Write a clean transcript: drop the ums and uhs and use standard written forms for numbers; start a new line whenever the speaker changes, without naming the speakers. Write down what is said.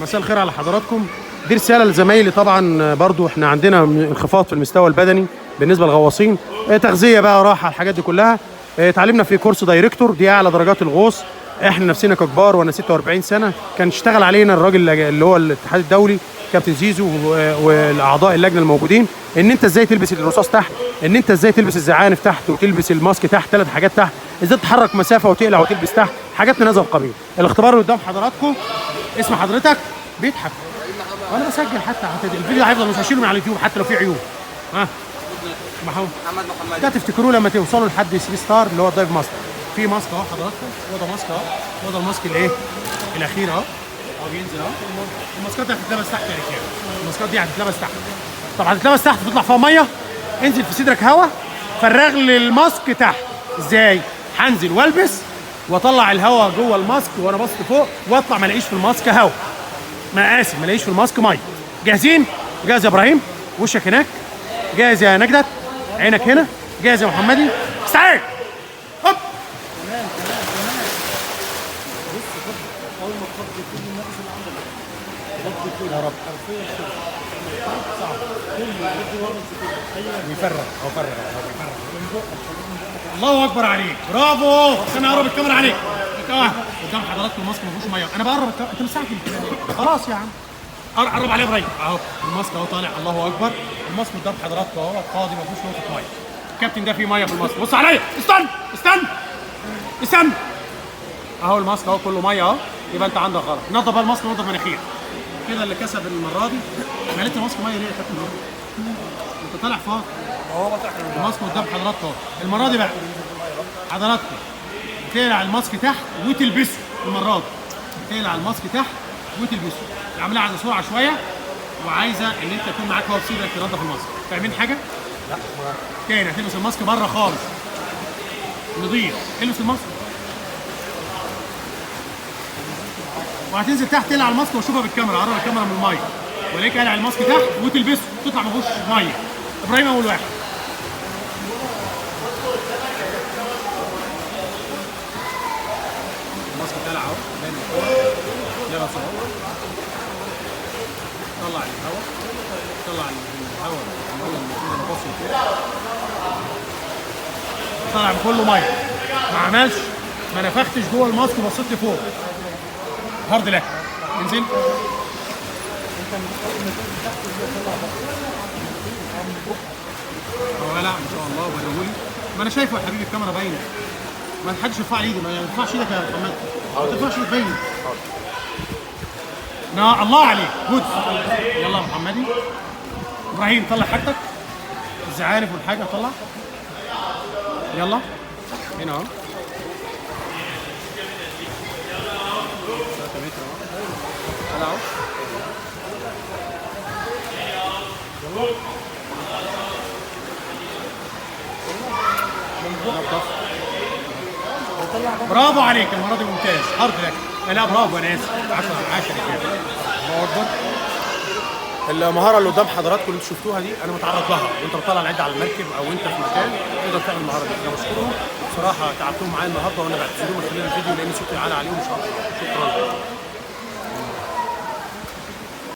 مساء الخير على حضراتكم. دي رسالة لزمايلي طبعا، برضو احنا عندنا انخفاض في المستوى البدني بالنسبة للغواصين، تغذية بقى، راحة، الحاجات دي كلها. اتعلمنا في كورس director، دي اعلى درجات الغوص. احنا نفسنا ككبار وانا 46 سنة كان اشتغل علينا الراجل اللي هو الاتحاد الدولي كابتن زيزو والاعضاء اللجنة الموجودين، ان انت ازاي تلبس الرصاص تحت، ان انت ازاي تلبس الزعانف تحت وتلبس ال mask تحت، 3 حاجات تحت، ازاي تتحرك مسافة وتقلع وتلبس تحت، حاجات من هذا القبيل. الاختبار اللي قدام حضراتكم، اسم حضرتك بيضحك وانا بسجل، حتى الفيديو هيفضل مش هشيله من على اليوتيوب حتى لو فيه عيوب. ها محمد
محمد محمد
ده تفتكروه لما توصلوا لحد 3 star اللي هو ال dive master. في mask اهو حضراتكم، هو ده mask اهو، هو ده ال mask الايه الاخير اهو، هو بينزل اهو. الماسكات دي هتتلبس تحت يا رجاله، الماسكات دي هتتلبس تحت. طب هتتلبس تحت تطلع فيها مية، انزل في صدرك هوا، فرغ لي ال mask تحت. ازاي؟ هنزل والبس واطلع الهوا جوه ال mask وانا باصص فوق، واطلع ما الاقيش في ال mask هوا، ما اسف ما الاقيش في ال mask مية. جاهزين؟ جاهز يا ابراهيم؟ وشك هناك. جاهز يا نجدت؟ عينك هنا. جاهز يا محمدي؟ استعد. هوب.
اول ما تفضي كل النفس اللي عندك فضي كله
يا رب.
حرفيا كله صعب كله بدي ورا كده.
بيفرغ اهو، فرغ اهو، بيفرغ.
من بقك خليه من بقك.
الله اكبر عليك، برافو. استنى اقرب الكاميرا عليك. قدام حضراتكم ال mask ما فيهوش مية، انا بقرب الكاميرا، انت مستعجل خلاص يا عم. قرب عليه ابراهيم اهو، ال mask اهو طالع، الله اكبر. ال mask قدام حضراتكم اهو فاضي ما فيهوش نقطة مية. الكابتن ده فيه مية في ال mask، بص عليا، استنى استنى استنى، اهو ال mask اهو كله مية اهو، يبقى انت عندك غلط. نضف بقى ال mask ونضف مناخيرك كده. اللي كسب المرة دي مليت ال mask مية ليه يا كابتن؟ انت طالع فاضي. ال mask قدام حضراتكم اهو. المرة دي بقى حضراتكم تقلع ال mask تحت وتلبسه. المرة دي تقلع ال mask تحت وتلبسه. العملية عايزه سرعة شوية، وعايزه ان انت يكون معاك هوا في صدرك تنضف ال mask. فاهمين حاجة؟
لا
تاني هتلبس ال mask بره خالص نضيف، البس ال mask وهتنزل تحت تقلع ال mask واشوفها بالكاميرا، قرب الكاميرا من المية وليك قلع ال mask تحت وتلبسه، تطلع ما فيهوش مية. ابراهيم اول واحد. ال mask طلع اهو، باين لبس اهو، طلع الهواء، طلع الهواء المية الموجودة اللي باص فوق، طلع بكله مية، ما عملش، ما نفختش جوه ال mask وبصيت لفوق. hard luck. انزل. هو لا ان شاء الله وريهولي، ما انا شايفه يا حبيبي، الكاميرا باينة. ما حدش يرفع ايده، ما يرفعش ايدك يا محمد، ما ترفعش ايدك باينة. نا الله عليك، good. يلا يا محمدي. ابراهيم طلع حاجتك، الزعانف والحاجة طلع. يلا هنا اهو 3 متر اهو، طلع اهو. نضف. برافو عليك المرة دي، ممتاز. hard luck. لا برافو، انا اسف. 10 10 رجاله. الله اكبر. المهارة اللي قدام حضراتكم اللي انتوا شفتوها دي انا متعرض لها، وانت بتطلع العدة على المركب او انت في مكان تقدر تعمل المهارة دي. انا بشكرهم بصراحة، تعبتهم معايا النهارده، وانا بعتذر لهم من خلال الفيديو لان صوتي عالي عليهم. مش هقدر. شكرا.